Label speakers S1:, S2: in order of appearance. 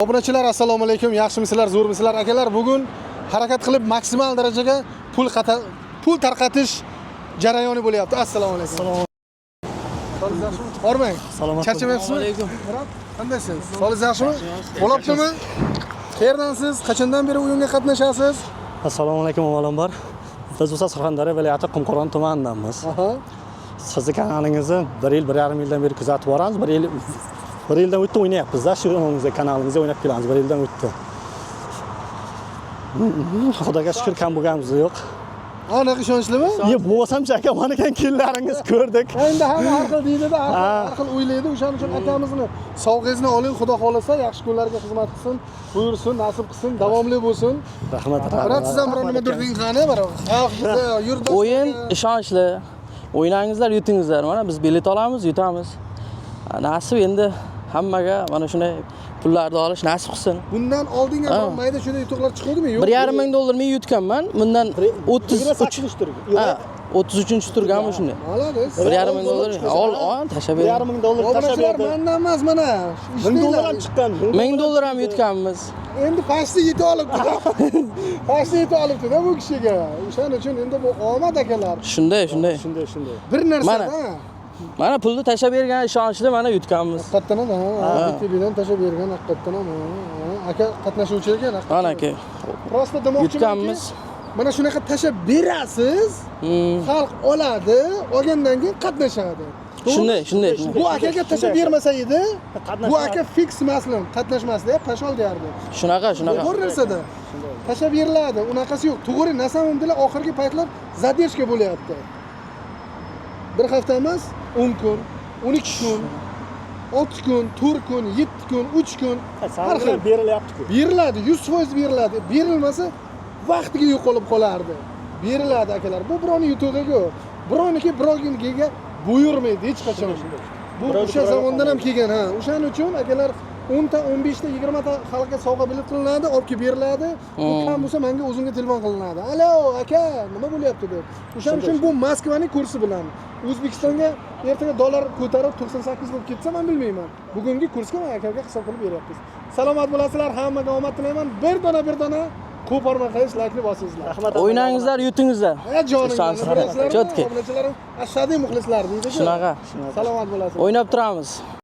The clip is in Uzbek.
S1: Obunachilar, assalomu alaykum. Yaxshimisizlar, zo'rmisizlar? Akalar, bugun harakat qilib maksimal darajaga pul tarqatish jarayoni bo'lyapti. Assalomu alaykum. Sog'ligingiz yaxshimi? Hormang.
S2: Salomat.
S1: Charchamayapsizmi? Murod, qandaysiz? Sog'ligingiz yaxshimi? Bo'lyaptimi? Qayerdansiz? Qachondan beri o'yinga qatnashasiz?
S2: Assalomu alaykum, avvalambor. Biz bo'lsa Surxondaryo viloyati Qumqo'rg'on tumanidanmiz. Sizni kanalingizni bir yil, 1,5 yildan beri kuzatib boramiz. Bir yil, bir yildan o'tdi o'ynayapmiz-da, shu kanalimizda o'ynab kelamiz. Bir yildan o'tdi. Xudoga shukur, kam bo'lganimiz yo'q.
S1: Aniq ishonchlimi?
S2: Ye, bo'lmasamchi aka, mana ekan kelinlaringiz ko'rdik.
S1: Endi hamma har xil deydida, har xil, har xil o'ylaydi. O'shaning uchun akamizni sovg'ingizni oling, xudo xohlasa yaxshi kunlarga xizmat qilsin, buyursin, nasib qilsin, davomli bo'lsin.
S2: Rahmat,
S1: Брат, siz ham biror nimadir deng qani, bir xalq bizni yurtdoshlarga.
S3: O'yin ishonchli. O'ynangizlar, yutingizlar. Mana biz bilet olamiz, yutamiz. Nasib endi hammaga mana shunday pullarni olish nasib qilsin.
S1: Bundan oldin ham biror mayda shunday yutuqlar chiqdimi? Yo'q.
S3: 1,5 ming dollar men yutganman. Bundan 33
S2: tur.
S3: Ha, 33 turganmi shunday.
S1: Молодец.
S3: 1,5 ming dollar ol, ol, tashlab
S2: Bir
S3: ber.
S2: yarim ming dollar tashlab
S1: Obunachilar,
S2: berdi.
S1: mandan emas mana.
S2: 1000 dollar ham chiqqan.
S3: 1000 dollar ham yutganmiz.
S1: Endi pastni yetib olibdi. Pastni yetib olibdi-da bu kishiga. O'shaning uchun endi bu omad, akalar.
S3: Shunday, shunday.
S2: Shunday, shunday.
S1: Bir narsada.
S3: Mana. Mana pulni tashlab bergan ishonchli, mana yutganmiz.
S1: Haqiqatdan ham, ha, TVdan tashlab bergan haqiqatdan ham, ha, aka qatnashuvchi ekan, haqiqatdan.
S3: Mana aka.
S1: Просто demoqchimanki,
S3: Yutganmiz.
S1: mana shunaqa tashlab berasiz, xalq oladi, olgandan keyin qatnashadi. To'g'rimi?
S3: Shunday, shunday.
S1: Bu akaga tashlab bermasa edi, bu
S2: Qatnashmadi.
S1: Aka fix maslum qatnashmasdi, пошёл derdi.
S3: Shunaqa, shunaqa.
S1: To'g'ri narsada. Tashlab beriladi, unaqasi yo'q. To'g'ri, на самом деле oxirgi paytlar задержка bo'lyapti. Bir hafta emas, 10 kun, 12 kun, 6 kun, 4 kun, 7 kun, 3 kun, har xil.
S2: Berilyapti-ku.
S1: Beriladi, 100% beriladi. Berilmasa vaqtiga yo'qolib qolardi. Beriladi, akalar. Bu birovning yutug'iku. Birovniki birovnikiga buyurmaydi hech qachon. Bu
S2: Birovniki
S1: o'sha
S2: birovga
S1: zamondan ham
S2: qolmaydi.
S1: kelgan, ha. O'shaning uchun, akalar, 10 ta, 15 ta, 20 ta xalqqa sovg'a bilet qilinadi, olib kelib beriladi. Bu kam bo'lsa menga o'zimga telefon qilinadi. "Alo, aka, nima bo'lyapti?" deb. O'shaning uchun bu Moskvaning kursi bilan O'zbekistonga ertaga dollar ko'tarib 98 bo'lib ketsa, men bilmayman. Bugungi kursga men akaga hisob qilib beryapmiz. Salomat bo'lasizlar, hammaga omad tilayman. Bir dona, bir dona qo'porma qilish laykni bosingizlar.
S2: Rahmat.
S3: O'ynangizlar, yutingizlar.
S1: Ha, jonim.
S3: Ishonchli. Чётко.
S1: Obunachilarim ashadiy muxlislar deydi.
S3: Shunaqa.
S1: Salomat bo'lasizlar.
S3: O'ynab turamiz.